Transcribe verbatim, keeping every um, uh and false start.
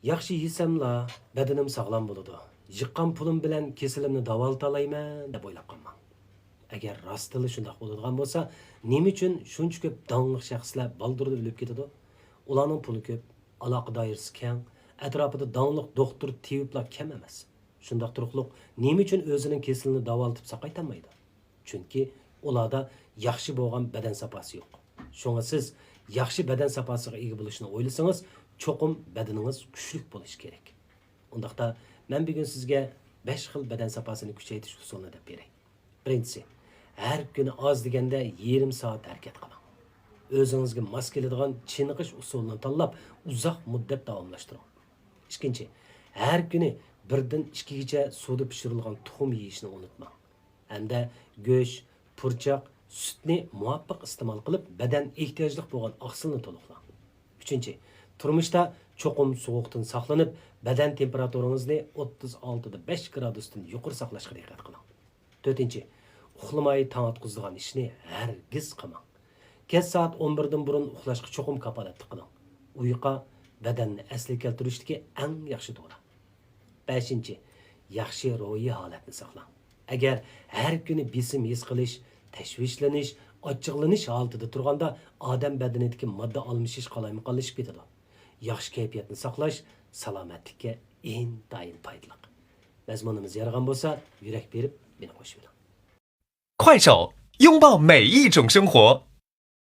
ياخشى يېسەملا بەدىنىم ساغلام بولىدۇ، يىغقان پۇلۇم بىلەن كېسىلىمنى داۋالىتالايمەن دەپ ئويلاپ قالماڭ. ئەگەر راستتىنلا شۇنداق بولىدىغان بولسا، نېمە ئۈچۈن شۇنچە كۆپ داڭلىق شەخسلەر بالدۇرلا ئۆلۈپ كېتىدۇ؟ ئۇلارنىڭ پۇلى كۆپ، ئالاقە دائىرىسى كەڭ، ئەتراپىدا داڭلىق دوختۇر، تېۋىپلار كەم ئەمەس. شۇنداق تۇرۇقلۇق نېمە ئۈچۈن ئۆزىنىڭ كېسىلىنى داۋالىتىپ ساقايتالمايدۇ؟ چۈنكى ئۇلاردا ياخشى بولغان بەدەن ساپاسى يوق. شۇڭا سىز ياخشى بەدەن ساپاسىغا ئىگە بولۇشنى ئويلىسىڭىز، چوقۇم بەدىنىڭىز كۈچلۈك بولۇشى كېرەك. ئۇنداقتا مەن بۈگۈن سىزگە بەش خىل بەدەن ساپاسىنى كۈچەيتىش ئۇسۇلىنى دەپ بېرەي. بىرىنچىسى، ھەر كۈنى ئاز دېگەندە يېرىم سائەت ھەرىكەت قىلىڭ. ئۆزىڭىزگە ماس كېلىدىغان چېنىقىش ئۇسۇلىنى تاللاپ، ئۇزاق مۇددەت داۋاملاشتۇرۇڭ. ئىككىنچى، ھەر كۈنى بىردىن ئىككىگىچە سۇدا پىشۇرۇلغان تۇخۇم يېيىشنى ئۇنتۇماڭ. ھەمدە گۆش، پۇرچاق، سۈتنى مۇۋاپىق ئىستېمال قىلىپ، بەدەن ئېھتىياجلىق بولغان ئاقسىلنى تولۇقلاڭ. ئۈچىنچى، تۇرمۇشتا چوقۇم سوغۇقتىن ساقلىنىپ، بەدەن تېمپېراتۇرىڭىزنى ئوتتۇز ئالتىدا بەش گرادۇستىن يۇقىرى ساقلاشقا دىققەت قىلىڭ. تۆتىنچى، ئۇخلىماي تاڭ ئاتقۇزىدىغان ئىشنى ھەرگىز قىلماڭ. كەچ سائەت ئون بىردىن بۇرۇن ئۇخلاشقا چوقۇم كاپالەتلىك قىلىڭ. ئۇيقۇ بەدەننى ئەسلىگە كەلتۈرۈشتىكى ئەڭ ياخشى دورا. بەشىنچى، ياخشى روھىي ھالەتنى ساقلاڭ. ئەگەر ھەر كۈنى بېسىم ھېس قىلىش، تەشۋىشلىنىش، ئاچچىقلىنىش ھالىتىدە تۇرغاندا، ئادەم بەدىنىدىكى ماددا ئالمىشىش قالايمىقانلىشىپ كېتىدۇ. ياخشى كەيپىياتنى ساقلاش سالامەتلىككە ئىنتايىن پايدىلىق. مەزمۇنىمىز يارىغان بولسا، يۈرەك بېرىپ مېنى قوشۇۋېلىڭ. 快手，拥抱每一种生活。